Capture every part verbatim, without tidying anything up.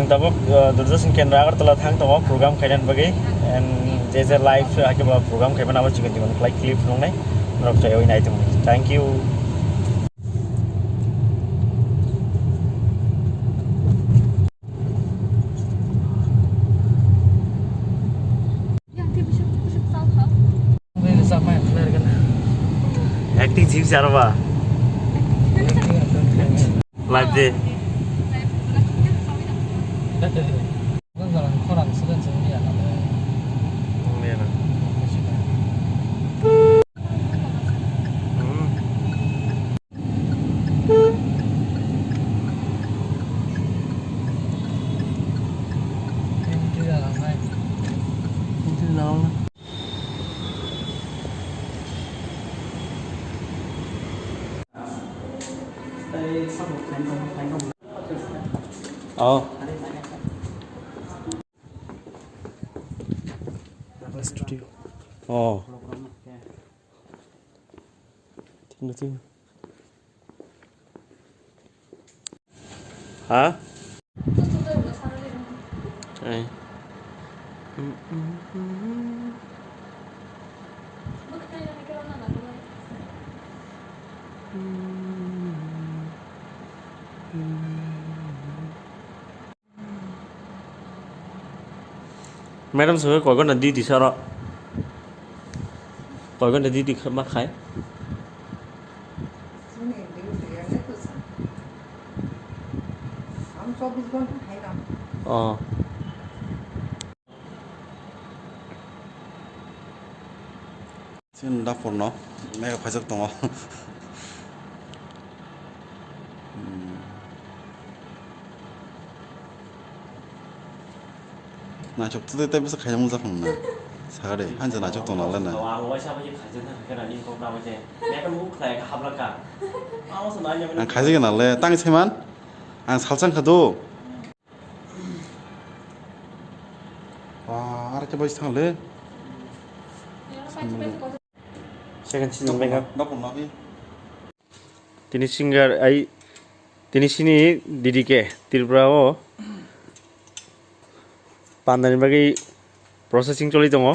Tabuk, uh, Doordarshan Kendra Agartala thang tongo program khainani bagwi, and je je live hakhe ba program khaimani abo chikon chikon khlai clip nungnai norok chaywi nai tongo. Thank you. Acting sip sar ba. Live de. Oh. Studio. Oh. Thank you, thank you. Ha? Ai. Madam sir, koi ghonta duty saro? Koi ghonta duty kha-, ma khai? Chini duty ya, ne to sa. Ham chobbish ghonta khai na. Oh. Chini dapur no mega phaijak tongo. Hmm. Naithok tei tei bwsa khaijak mujak wng na. Sakha de, hansa naithok tong nang le na. Ang waisa bai khaijak na khe na ni kok na bai se. Mega muk khlai kha habra ka. Ang waisa nai. Ang khaijak na le, tang se man. Ang salsang kha do. Ba, ar khe bai thang le. Second season makeup. Dok pung nang. Tini singer ai, tini sini D D K Tripura o pandani bagwi processing choli tongo.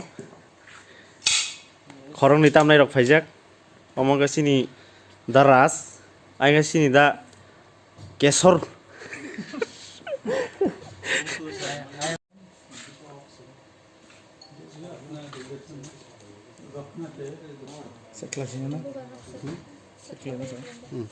Khoroknwi tamnai rok phaijak. Omo khe sini Daras, ai khe sini da Kesor. Sekla sini na? Hmm? Sekla na sa? Hmm.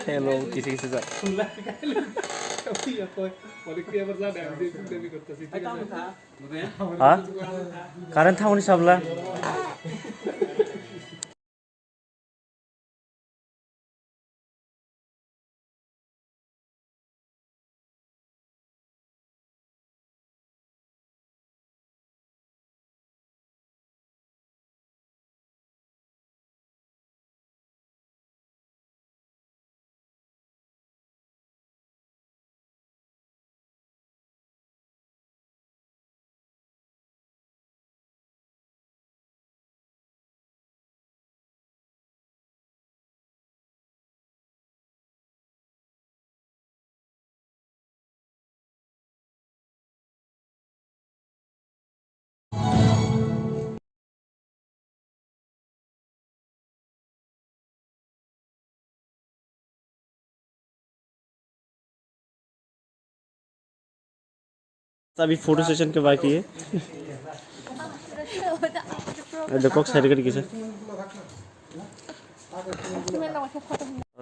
Hello, kisa kisa jak. Ha? Current thangmani sabla? अभी photo session के बाकी है। देखो, साइड करके से।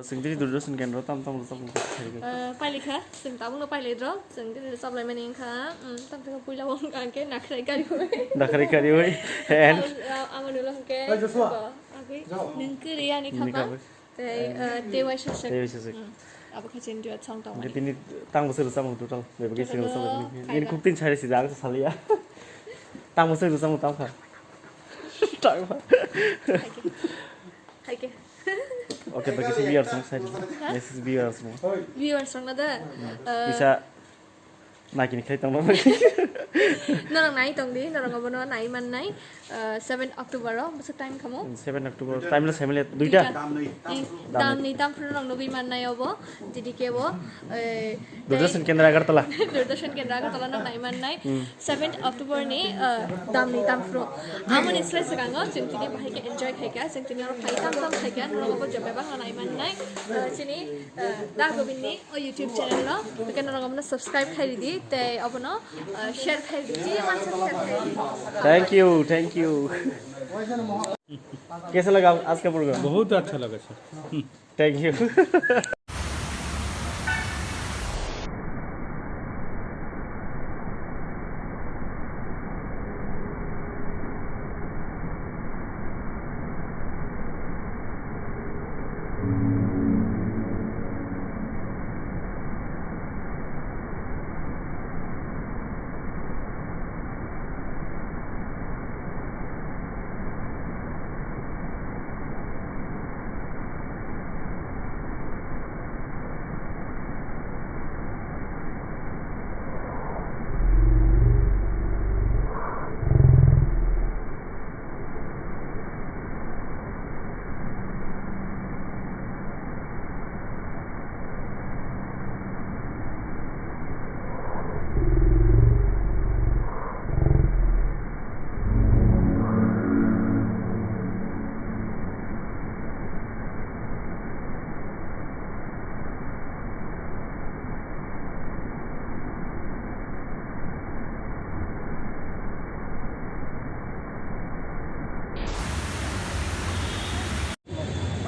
Singdiri Doordarshan Kendra tam tam rwchapmung khe khairokhe. Eh, pailikha, chwng tabukno pailaidrok, chwng dini rwchaplaimani wngkha, mm, tamtokhe puila o wngkha hwnkhe Nakhrai Kariui. Nakhrai Kariui, and? Ang, ah, ang ulo hwnkhe, Hey, Joshua. Bo, agwi, Joshua. Nwng kwrwi ani Nwng khapang. Khapang. Tei, eh, tei waisa sek. Tei waisa sek. Mm, abo khe chini duet song tong Hwnkhe mani. Tini tang bwswk rwchapmung total, bai bagwi Total sini o rwchapmung. Kaida. Nini kuk tin sari sida, ang sa saliya. Tang bwswk rwchapmung tang kha. Tang ba. Hai khe. Hai khe. Okay, to kisi viewers rok sai. Ha? Message viewers rok. Viewers rok na da? Hmm. Eh, kisa naikini khai tong ba. Norok nai tong di, norok abono nai mannai. Eh, seven October o, bwswk time khamu? Seven October, time la seven le, duita. Duita. Damni. Ih, damni tam phuru norok nugwi mannai obo, J D K o. Eh, Doordarshan Kendra Agartala. Doordarshan Kendra Agartala no nai mannai. Hmm. Seventh October ni, uh, damni tamphru. Amoni slai swkango chwng tini bahai khe enjoy khaikha, chwng tini oro phai tam tam khaikha, norok bo joto bebak no nai mannai. Uh, chini, uh, Da Govind ni o YouTube channel no, hwnkhe norok abono subscribe khai ridi, tei abono, uh, share khai ridi, chini mansa share khai ridi. Thank you, thank you. कैसा लगा आज का प्रोग्राम? बहुत अच्छा लगा sir. Thank you.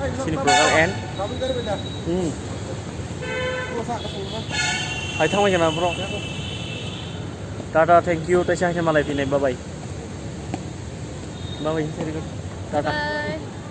Sini program end. Hmm. Hai thangbai kana bro. Tata, thank you. Taisa hai malai phinai, bye bye. Bye bye. Tata. Bye.